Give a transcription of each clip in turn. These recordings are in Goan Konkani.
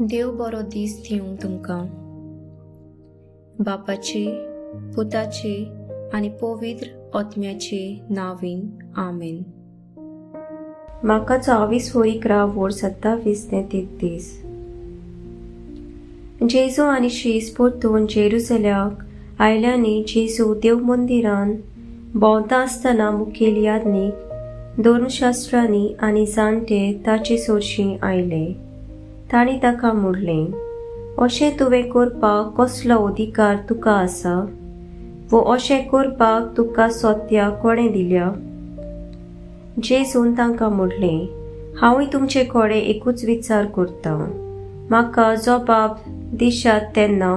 देव बरो दीस दिवंक तुमकां. बापाचे, पुताचे आनी पवित्र आत्म्याचे नांवान, आमेन. म्हाका 24/11 27 ते 33. जेजू आनी शीस परतून जेरुजल्याक आयल्यांनी जेजू देव मंदिरान भोंवता आसतना मुखेल याज्ञीक, धर्मशास्त्रांनी आनी जाणटे ताचे सरशीं आयले. तांणी ताका म्हणलें, अशें तुवें करपाक कसलो अधिकार तुका आसा वो अशें करपाक तुका सत्या कोणें दिल्या? जेजून तांकां म्हणलें, हांवूय तुमचे कडेन एकूच विचार करतां. म्हाका जबाब दिशात तेन्ना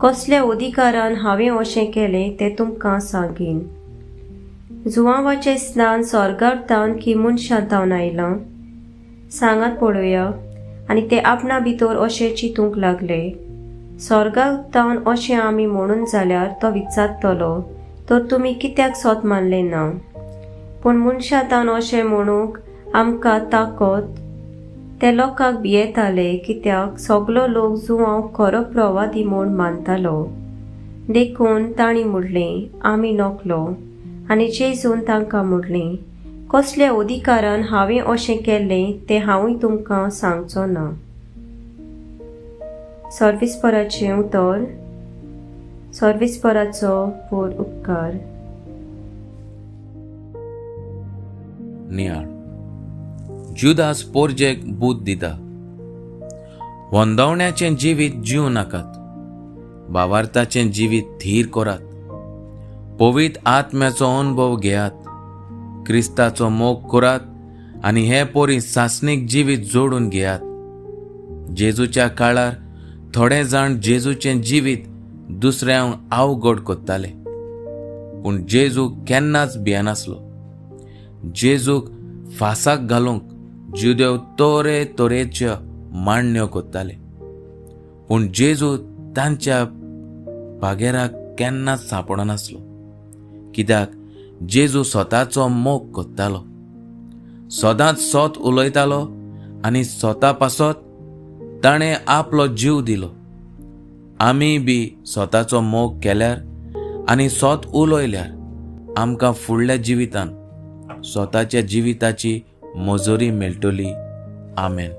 कसल्या अधिकारान हांवें अशें केलें तें तुमकां सांगीन. जुवांवाचें स्नान स्वर्गार तावन की मनशां तावन आयलां? सांगात पळोवया. आनी ते आपणा भितर अशें चिंतूंक लागले, स्वर्गाक तावन अशें आमी म्हणून जाल्यार तो विचारतलो, तर तुमी कित्याक सोत मानलें ना? पूण मनशां तावन अशें म्हणूंक आमकां ताकद. ते लोकांक भियेताले, कित्याक सगलो लोक जुवांव खरो प्रवादी म्हूण मानतालो. देखून तांणी म्हणलें, आमी नकलो. आनी जेजून तांकां म्हणलें, कसल्या अधिकारान हांवें अशें केल्लें तें हांवूय तुमकां सांगचो ना. सर्विसपराचें उतर. सर्विसपराचो पोर उपकार. नियाळ. जुदास पोरजेक बूद दिता. वंदवण्याचें जिवीत जिवं नाकात, भावार्थाचें जिवीत थीर करात, पवित्र आत्म्याचो अनुभव घेयात, क्रिस्ताचो मोग करात आनी हे पोरी सासणीक जिवीत जोडून घेयात. जेजूच्या काळार थोडे जाण जेजूचें जिवीत दुसऱ्यांक अवघड करताले, पूण जेजू केन्नाच भियेनासलो. जेजूक फासाक घालूंक जुदेव तरे तरेच्यो मांडण्यो करताले, पूण जेजू तांच्या पागेराक केन्नाच सांपडनासलो, कित्याक जेजू स्वताचो मोग करतालो, सदांच सोत उलयतालो आनी स्वता पासत ताणें आपलो जीव दिलो. आमी बी स्वताचो मोग केल्यार आनी सोत उलयल्यार आमकां फुडल्या जिवितान स्वताच्या जिविताची मजुरी मेळटली. आमेन.